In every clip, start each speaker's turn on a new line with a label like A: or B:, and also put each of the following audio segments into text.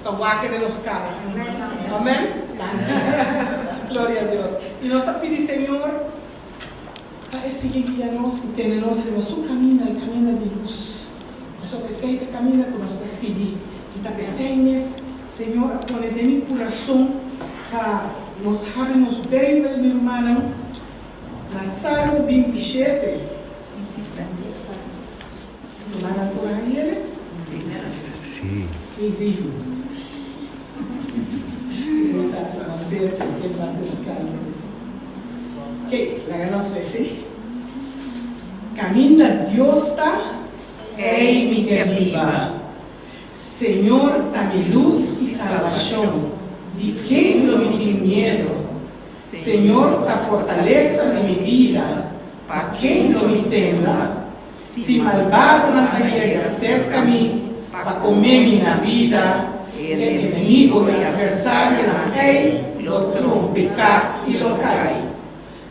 A: ta wak den nos kara. Amen? Gloria a Dios. I nos ta pidi Señor pa e sigui guia nos i tene nos riba su kaminda, e kaminda di lus. Pasobra esei ta e kaminda ku nos ta sigui. I ta p'esei mes Señor a pone den mi kurason pa nos habri nos Beibel, mi rumannan, na Salmo 27. Rumannan por haña el?
B: Sí.
A: Sí. Ok, laga nos lesi. Kaminda Dios ta, ei mi ke biba. Señor ta mi lus i salbashon, di ken lo mi tin miedu? Señor ta fortalesa di mi bida, pa ken lo mi tembla? Si malbadonan ta yega serka mi pa kome mi na bida, e enemigo i atversarionan ei lo trompiká i lo kai.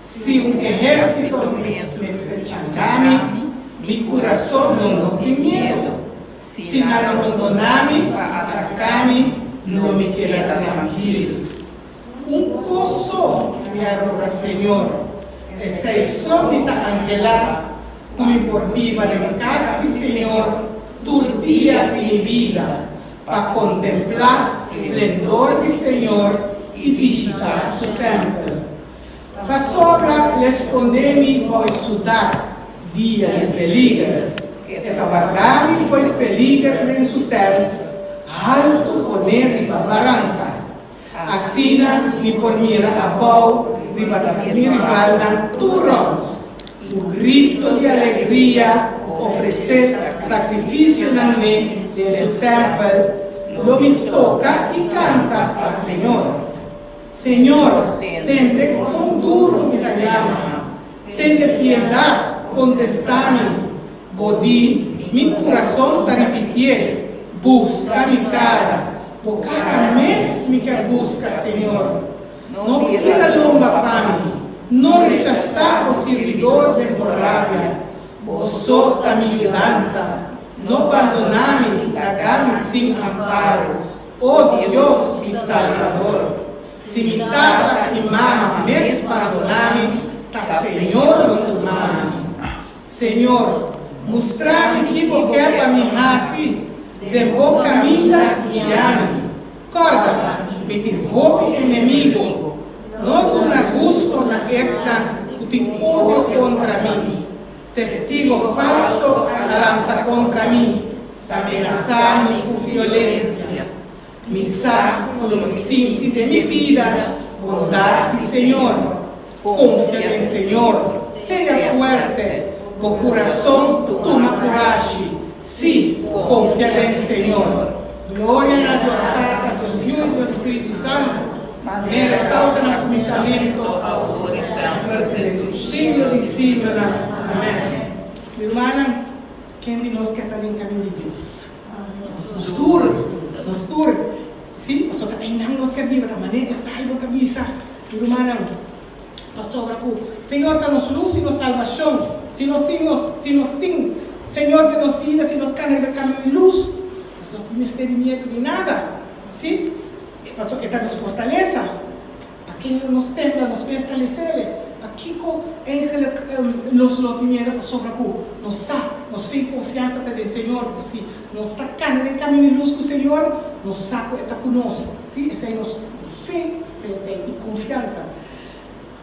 A: Si un ehérsito mester changa mi, mi kurason lo no tin miedu. Si nan rondoná mi pa ataká mi, lo mi keda trankil. Un kos so mi a roga Señor, esei so mi ta anhelá, ku mi por biba den kas di Señor tur dia di mi bida, pa kontemplá splendor di Señor i bishitá su tèmpel. Pasobra l'e skondé mi bou su dak dia di peliger, e ta wardá mi fo'i peliger den su tènt haltu poné riba baranka. Asina mi por mira abou riba mi rivalnan tur rònt. Ku grito di alegria ofresé sakrifisionan n'e den su tèmpel, lo mi toka i kanta pa Señor. Señor, tende kon duru mi ta yama, tende piedat, kontestá mi. Bo di, Mi kurason ta ripitié, Buska mi kara. Bo kara mes mi ker buska, Señor. No bira lomba pa mi, no rechasá bo sirbidor den bo rabia. Bo so ta mi yudansa, no bandoná mi, laga mi sin amparo. O Dios, mi Salbador, si mi tata i mama mes bandoná mi, ta Señor lo tuma mi. Señor, mustra mi ki bo ke pa mi hasi, den bo kaminda guia mi. Kòrda, mi tin hopi enemigo, no duna gusto na esnan ku tin odio kontra mi. Testigo falso a lanta kontra mi, ta menasá mi ku violensia. Mi sa ku lo mi sinti den mi bida bondat di Señor. Konfia den Señor, sea fuerte, bo kurason tuma kurashi, sí, konfia den Señor. Gloria na Dios Tata, Dios Yu i Dios Spiritu Santu, manera tawata na kuminsamentu, awor i semper, i den tur siglo di siglonan. Amèn. Mi rumannan, ken di nos ke ta den kamin di Dios? Nos tur, nos tur. Sí, pasobra ta einan nos ke biba, ta manera e Salmo ta bisa, mi rumannan, pasobra ku Señor ta nos lus i nos salbashon. Si nos tin nos, si nos tin Señor den nos bida, si nos kana riba e kamin di lus, nos no tin mester di miedu di nada. Sí, pasobra e ta nos fortalesa. Paken lo nos tembla, nos mes ta lesele? Pakiko eigenlijk nos lo tin miedu? Pasobra ku nos sa, nos fe i konfiansa ta den Señor, ku si nos ta kana den kamin di lus ku Señor, nos sa ku E ta ku nos. Sí, esei nos fe ta esei i konfiansa.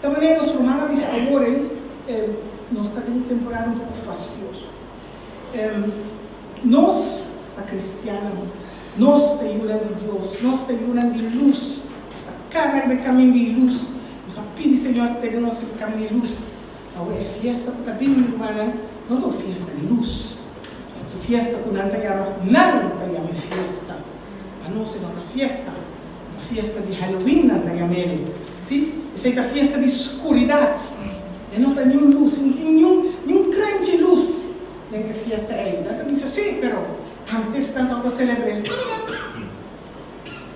A: Ta manera nos ruman a bisa awor ei, nos ta den un temporada un poko fastioso. Nos ta kristiannan, nos ta yunan di Dios, nos ta yunan di lus, nos ta kana riba e kamin di lus, nos a pidi Señor tene nos riba e kamin di lus. Awor e fiesta ku ta bini, mi rumannan, no ta un fiesta di lus, es un fiesta ku nan ta yama, nan ta yama e fiesta, pa nos e no ta fiesta, ta fiesta di Halloween nan ta yam'el, si, esei ta fiesta di skuridat, e no ta niun lus, no tin niun, niun krenchi lus. Den e fiesta ei, nan ta bisa sí, pero antes nan tabata selebr'é.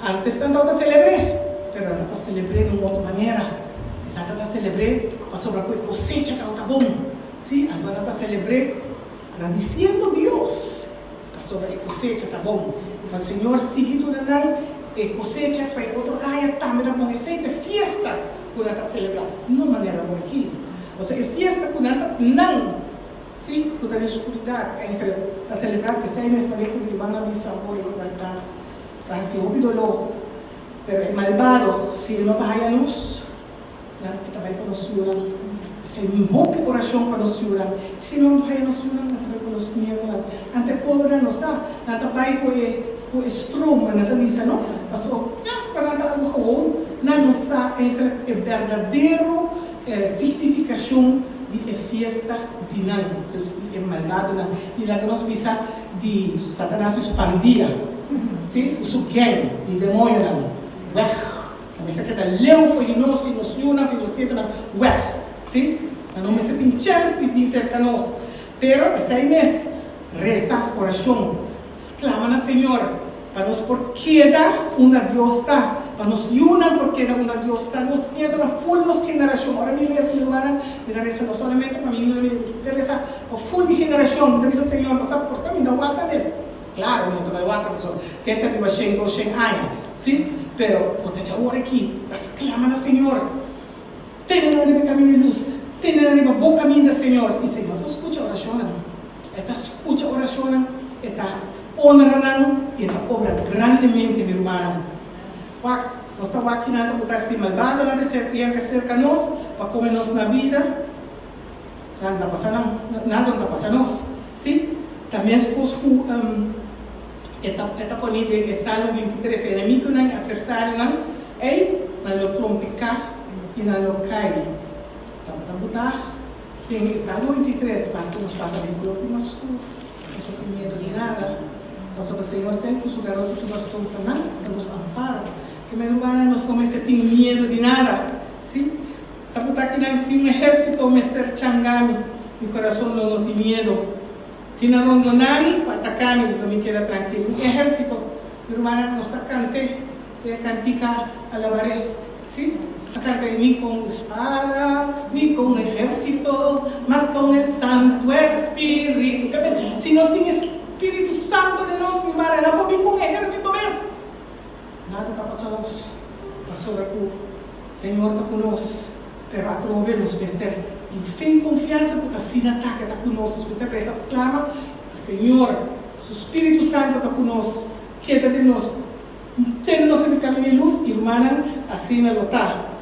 A: Antes nan tabata selebr'é, pero nan tabata selebr'é di un otro manera. Nan tabata selebr'é pasobra ku e kosecha tabata bon. Sí, anto nan ta selebr'é gradisiendo Dios pasobra e kosecha ta bon. Ku pa Señor sigui duna nan e kosecha pa e otro aña tambe ta bon. Esei ta e fiesta ku nan ta selebrá, no manera awor aki. Osea e fiesta ku nan ta nan, sí, ku ta den skuridat eigenlijk, ta selebrá p'esei mes manera ku mi ruman a bisa awor e krueldat ta hasi hopi doló. Pero e malbado si e no ta haya nos. Nan e ta bai pa nos yunan. Esei mi hopi orashon pa nos yunan. Si nan no haya nos yunan, nan ta bai pa nos nietonan. Ante pobernan no sa. Nan ta bai ku e ku e stroom, nan ta bisa no. Paso ya, pa nan ta algu gewoon. Nan no sa eigenlijk e berdadero signifikashon di e fiesta di nan, dus di e malbadonan. Di laga nos bisa di Satanas su pandia, si, ku su gang di demoñonan. Wèg! Nan mester keda leu for di nos, di nos yunan, di nos nietonan, wèg. Sí, nan no mester tin chèns di bin serka nos. Pero esei mes, resa, orashon, sklama na Señor pa nos por keda unda Dios ta, pa nos yunan por keda unda Dios ta, nos nietonan, ful nos generashon. Ora mi resa, mi rumannan, mi ta resa no solamente pa mi yunan, mi ta resa pa ful mi generashon. Mi ta bisa, Señor, pasá por ta mi ta wak mes. Claro, mi no ta bai wak pasobra ken ta biba shen dos shen aña, si? Pero bo ta dja ora aki ta sclama na Señor, Tene nan riba e caminda di luz, tene nan riba bo caminda, Señor. Y Señor ta scucha oracionnan. E ta scucha oracionnan, E ta honra nan y E ta obra grandemente, mi rumannan. Wak, nos ta wak kinan ta buta si malbadonan ta yega cerca nos pa come nos na bida. Nan ta pasa nan, nada no ta pasa nos. Sí, ta meskos ku e ta e ta pone den e Salmo 23, e enemigunan, e atversarionan ei, nan lo trompiká i nan lo kai. Tabata botá den e Salmo 23, maske nos pasa den klof di mas skur, nos no tin miedu di nada, pasobra Señor ten ku su garoti i su baston ta nan ta nos amparo. Ke men rumannan, nos no mester tin miedu di nada. Sí. Ta buta akinan si un ehérsito mester changa mi, mi kurason lo no tin miedu. Si nan rondoná mi pa ataká mi, lo mi keda trankil. Un ehérsito, mi rumannan, nos ta kant'é e kantika Alabaré. Sí, ta kanta e ni kon spada, ni kon ehérsito, mas kon e Santu Espíritu. Ke men, si nos tin e Spiritu Santu den nos, mi rumannan, nan por bin ku un ehérsito mes. Nada ta pasa nos, pasobra ku Señor ta ku nos. Pero atrobe nos mester tin fe i konfiansa ku ta asina ta ke ta ku nos. Nos mester resa sklama pa Señor, Su Spiritu Santu ta ku nos, keda den nos, tene nos riba e kaminda di lus, i rumannan, asina lo ta.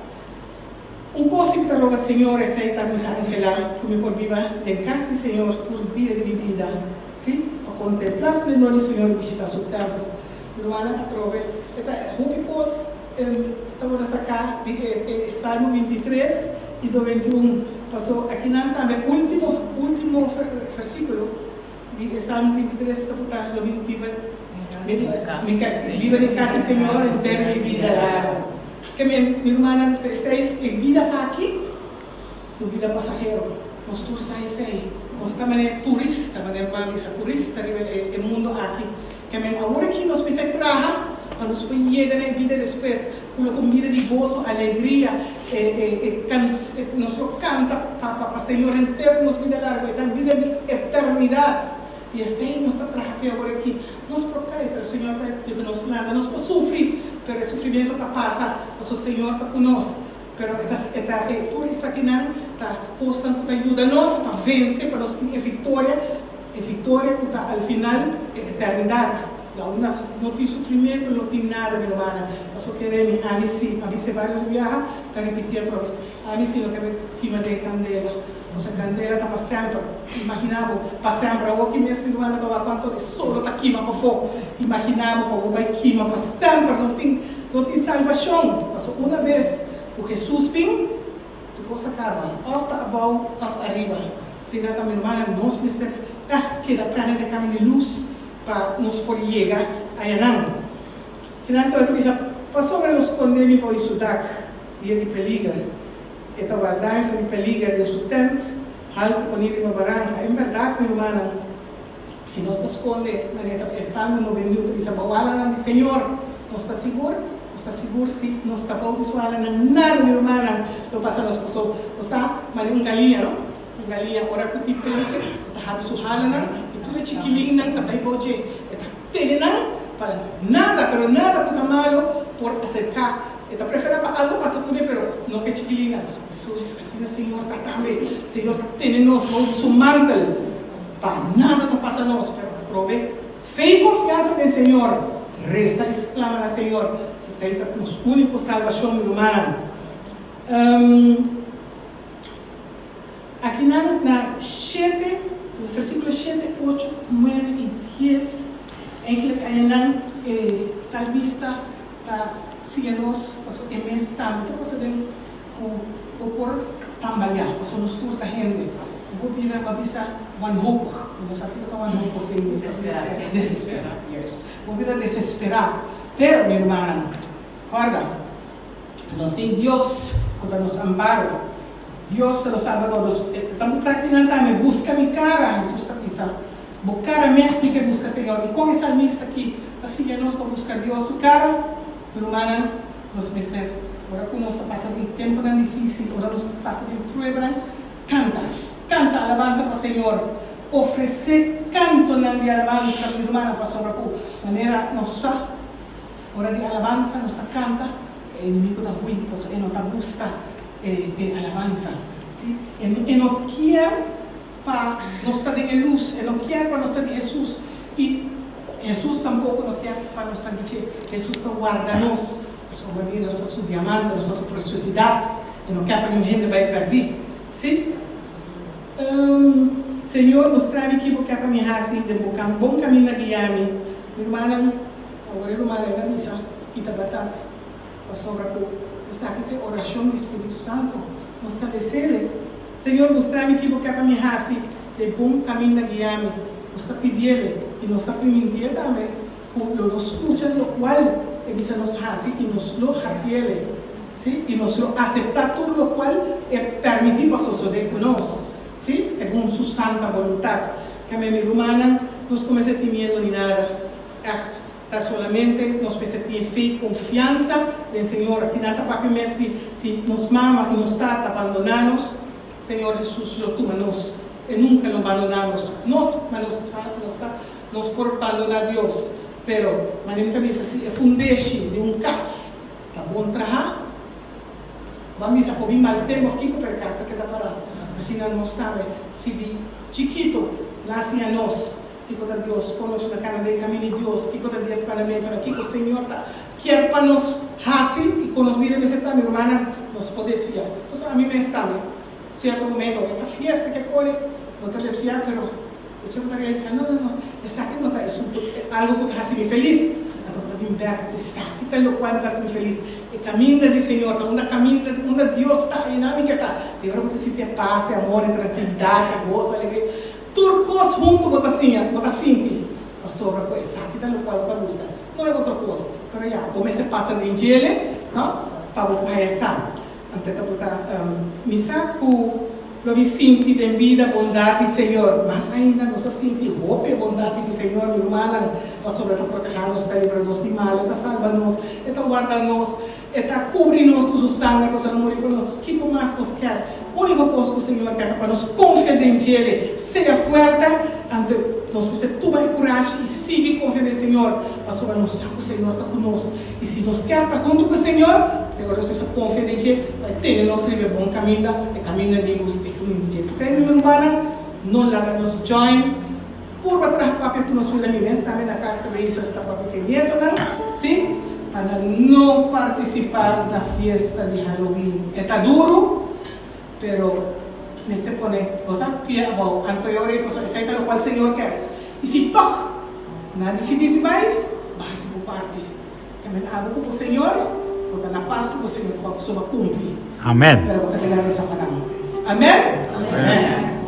A: Un kos si mi ta roga Señor, esei ta mi ta anhelá ku mi por biba den kas di Señor tur dia di mi bida, sí, pa kontemplá splendor di Señor i bishitá Su tèmpel. Mi rumannan atrobe e ta hopi kos ta worde saká di e Salmo 23 i do 21. Paso akinan tambe ultimo ultimo versikulo di e Salmo 23 ta buta lo mi biba mi biba den kas di Señor henter mi bida largu. Ke mi mi rumannan esei e bida aki un bida pasahero. Nos tur sa esei. Nos ta manera turista manera ruman bisa turista riba e mundo aki. Ke men awor aki nos mester traha pa nos por yega na e bida despues, ku lo ta un bida di goso, alegria, e nos lo kanta pa Señor henter nos bida largu, e ta un bida di eternidat. I esei nos ta traha p'e awor aki. Nos por kai, pero Señor ta yuda nos lanta. Nos por sufri, pero e sufrimiento ta pasa, pasobra Señor ta ku nos. Pero e ta e ta e tur esakinan ta kosnan ku ta yuda nos pa vense, pa nos tin e viktoria, e viktoria ku ta al final e eternidat. La unda no tin sufrimiento, no tin nada, mi rumannan. Pasobra kere mi, ami si, a bis'é varios biaha, ta ripití atrobe, ami si no kere kima den kandela. Pasobra kandela ta pa semper. Imaginá bo, pa semper. Awor ki mes mi rumannan ta wak kuantu e solo ta kima pafó. Imaginá bo pa bo bai kima pa semper. No tin. No tin salbashon, pasobra una bes ku Hesus bin, tur kos a kaba, òf ta abou òf ariba. Asina ta, mi rumannan, nos mester ègt keda kana den kaminda di lus pa nos por yega ayanan. Kinan ta bisa, Pasobra lo skonde mi bou di su dak dia di peliger. E ta warda mi for di peliger den su tènt haltu poní riba baranka. En bèrdat, mi rumannan, Si nos ta skonde, manera ta e Salmo 91 ta bisa, Bou alanan di Señor, nos ta sigur, nos ta sigur si nos ta bou di su alanan, nada, mi rumannan, lo pasa nos. Paso, bo sa, manera un galiña, no? Un galiña, ora ku tin peliger, e ta habri su halanan i tur e chikilinnan ta bai bou dje. E ta tene nan. pa nada, pero nada ku ta malo por aserká. E ta preferá pa algu pasa kuné, pero no ku e chikilina. Hesus, asina Señor ta tambe. Señor ta tene nos bou di su mantel pa nada no pasa nos. Pero atrobe fe i konfiansa den Señor, resa i sklama na Señor. Esei ta nos úniko salbashon, mi rumannan. Akinan na shete, versíkulo shete, ocho, nuebe i dies, enkele añanan e salmista ta siña nos pasobra e mes tambe ta pasa den ku bo por tambaleá, pasobra nos tur ta hende. Bo por bira, bo a bisa wanhopig, bo sa kiko ta wanhopig den Desesperá. Desesperá, yes. Bo bira desesperá. Pero, mi rumannan, kòrda, nos tin Dios ku ta nos amparo. Dios ta nos Salbador. Nos ta buta akinan tambe, Buska mi kara, Hesus ta bisa. Bo kara mes mi ke buska, Señor. I kon e salmista aki ta siña nos pa buska Dios su kara? Mi rumannan, nos mester, ora ku nos ta pasa den tempunan difísil, ora nos pasa den pruebanan, kanta. Kanta alabansa pa Señor. Ofresé kantonan di alabansa, mi rumannan, pasobra ku manera nos sa, ora di alabansa nos ta kanta, e enemigu ta hui, pasobra e no ta gusta. E alabansa. Sí, e no kier pa nos ta den e lus, e no kier pa nos ta di Hesus, i Hesus tampoko no kier pa nos ta di dje. Hesus ta warda nos, pasobra di nos ta su diamante, nos ta su presiosidat, e no kier pa niun hende bai pèrdí. Sí, Señor, mustra mi ki bo kier pa mi hasi, den bo bon kaminda guia mi. Mi rumannan, awor e ruman ei ta bisa, i ta bèrdat. Pasobra ku esaki ta e orashon di Spiritu Santu, nos ta desele, Señor, mustra mi ki Bo ke pa mi hasi, den bon kaminda guia mi. Nos ta pidiele i nos ta primintié tambe ku lo nos skucha lokual E bisa nos hasi i nos lo hasiele, sí, i nos lo aseptá tur lokual E pèrmití pa sosodé ku nos, sí, segun Su santa boluntat. Keme, mi rumannan, nos kuminsá tin miedu ni nada. Ègt. Ta solamente nos mester tin e fe i konfiansa den Señor. Aki nan ta papia mes di si nos mama i nos tata bandoná nos, Señor Hesus lo tuma nos. E nunka lo bandoná nos. Nos, ma nos sa ku nos ta, nos por bandoná Dios. Pero, manera mi ta bisa, si e fundeshi di un kas ta bon trahá, Ban bisa por bin mal tempu of kiko pero e kas ta keda pará. Asina nos tambe, si di chikito nan a siña nos Kiko ta Dios? Kon nos ta kana den kamin di Dios? Kiko ta dies mandamentunan? Kiko Señor ta kier pa nos hasi i kon nos bida mester ta? Mi rumannan, nos por desviá. Pasobra ami mes tambe, sierto momento, esa fiesta ke kore, bo ta desviá, pero despues bo ta realisá, no, no, no, esaki no ta esun ku, algu ku ta hasi mi felis. Anto bo ta bin bèk, bo ta esaki ta lokual mi ta hasi mi felis. E kaminda di Señor ta unda kaminda unda Dios ta, einan mi ke ta. Te ora bo ta sinti e pas, e amor, e trankilidat, e goso, alegria. Tur kos huntu bo ta siña, bo ta sinti, pasobra ku esaki ta lokual bo ta buska, no e otro kos. Pero ya, bo mester pasa den djele, no, pa bo por haya sa. Anto ta bo ta misa ku lo mi sinti den bida bondat di Señor. Mas ainda nos a sinti hopi e bondat di Señor, mi rumannan, pasobra e ta protehá nos, e ta libra nos di mal, e ta salba nos, e ta warda nos. E ta kubri nos ku su sanger pasobra el a muri pa nos. Kiko mas nos kier? Úniko kos ku Señor kier ta pa nos konfia den djele, sea fuerte. Anto nos mester tuma e kurashi i sigui konfia den Señor, pasobra nos sa ku Señor ta ku nos. I si nos kier ta huntu ku Señor, te ora nos mester konfia den dje pa e tene nos riba e bon kaminda, e kaminda di lus, e kaminda di dje. P'esei, mi rumannan, no laga nos join. Purba traha papia ku nos yuda mi mes tambe na kas ta bezig ta papia ku e nietonan, si, pa nan no partisipá na fiesta di Halloween. E ta duru, pero mester pone bo sa pia abou. Anto e ora ei pasobra esei ta lokual Señor ker. I si tòg nan disidí di bai, bo hasi bo parti. Tambe ta abo ku bo Señor, bo ta na pas ku bo Señor pa bo soba kumpli.
B: Amen.
A: Pero bo ta keda resa pa nan. Amen. Amen.